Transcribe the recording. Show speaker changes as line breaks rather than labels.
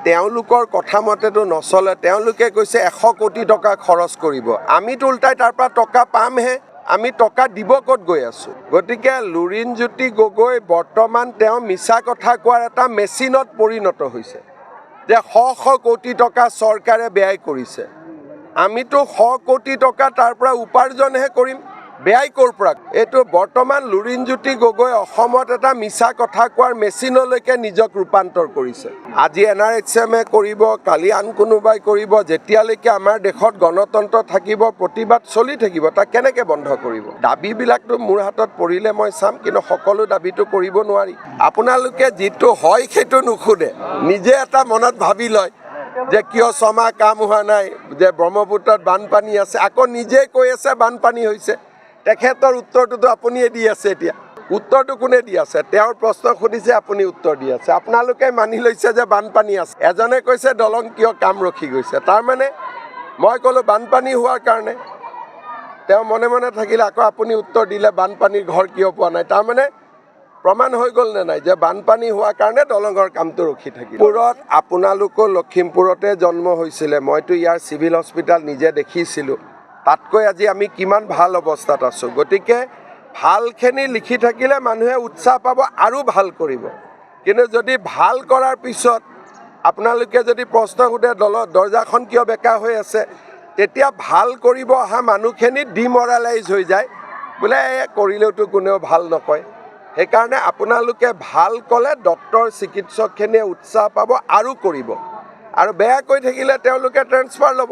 তেওঁলোকৰ কথা মতেতো নচলে। তেওঁলোকে কৈছে 100 কোটি টকা খৰচ কৰিব। আমিতো উল্টাই তাৰ পৰা টকা পামহে, আমি টকা দিব ক'ত গৈ আছোঁ? গতিকে লুৰিণজ্যোতি গগৈ বৰ্তমান তেওঁ মিছা কথা কোৱাৰ এটা মেচিনত পৰিণত হৈছে যে শ শ কোটি টকা চৰকাৰে ব্যয় কৰিছে। আমিতো শ কোটি টকা তাৰ পৰা উপাৰ্জনহে কৰিম, ব্যয় ক'ৰ পৰা? এইটো বৰ্তমান লুৰিণজ্যোতি গগৈ অসমত এটা মিছা কথা কোৱাৰ মেচিনলৈকে নিজক ৰূপান্তৰ কৰিছে। আজি এনআৰএইচএমে কৰিব, কালি আন কোনোবাই কৰিব। যেতিয়ালৈকে আমাৰ দেশত গণতন্ত্ৰ থাকিব, প্ৰতিবাদ চলি থাকিব। তাক কেনেকৈ বন্ধ কৰিব? দাবীবিলাকতো মোৰ হাতত পৰিলে মই চাম, কিন্তু সকলো দাবীটো কৰিব নোৱাৰি। আপোনালোকে যিটো হয় সেইটো নুসুধে, নিজে এটা মনত ভাবি লয় যে কিয় 6 মাহ কাম হোৱা নাই, যে ব্ৰহ্মপুত্ৰত বানপানী আছে। আকৌ নিজে কৈ আছে বানপানী হৈছে। তেখেতৰ উত্তৰটোতো আপুনিয়ে দি আছে। এতিয়া উত্তৰটো কোনে দি আছে? তেওঁৰ প্ৰশ্ন সুধিছে, আপুনি উত্তৰ দি আছে। আপোনালোকে মানি লৈছে যে বানপানী আছে। এজনে কৈছে দলং কিয় কাম ৰখি গৈছে, তাৰমানে মই ক'লোঁ বানপানী হোৱাৰ কাৰণে। তেওঁ মনে মনে থাকিলে। আকৌ আপুনি উত্তৰ দিলে বানপানীৰ ঘৰ কিয় পোৱা নাই। তাৰমানে প্ৰমাণ হৈ গ'ল নে নাই যে বানপানী হোৱাৰ কাৰণে দলঙৰ কামটো ৰখি থাকিল? লখিমপুৰত, আপোনালোকো লখিমপুৰতে জন্ম হৈছিলে। মইতো ইয়াৰ চিভিল হস্পিটেল নিজে দেখিছিলোঁ। তাতকৈ আজি আমি কিমান ভাল অৱস্থাত আছোঁ। গতিকে ভালখিনি লিখি থাকিলে মানুহে উৎসাহ পাব আৰু ভাল কৰিব। কিন্তু যদি ভাল কৰাৰ পিছত আপোনালোকে যদি প্ৰশ্ন সোধে দলৰ দৰ্জাখন কিয় বেকা হৈ আছে, তেতিয়া ভাল কৰিব অহা মানুহখিনি ডিমৰেলাইজ হৈ যায়, বোলে এই কৰিলেওতো কোনেও ভাল নকয়। সেইকাৰণে আপোনালোকে ভাল ক'লে ডক্তৰ চিকিৎসকখিনিয়ে উৎসাহ পাব আৰু কৰিব, আৰু বেয়া কৈ থাকিলে তেওঁলোকে ট্ৰেন্সফাৰ ল'ব।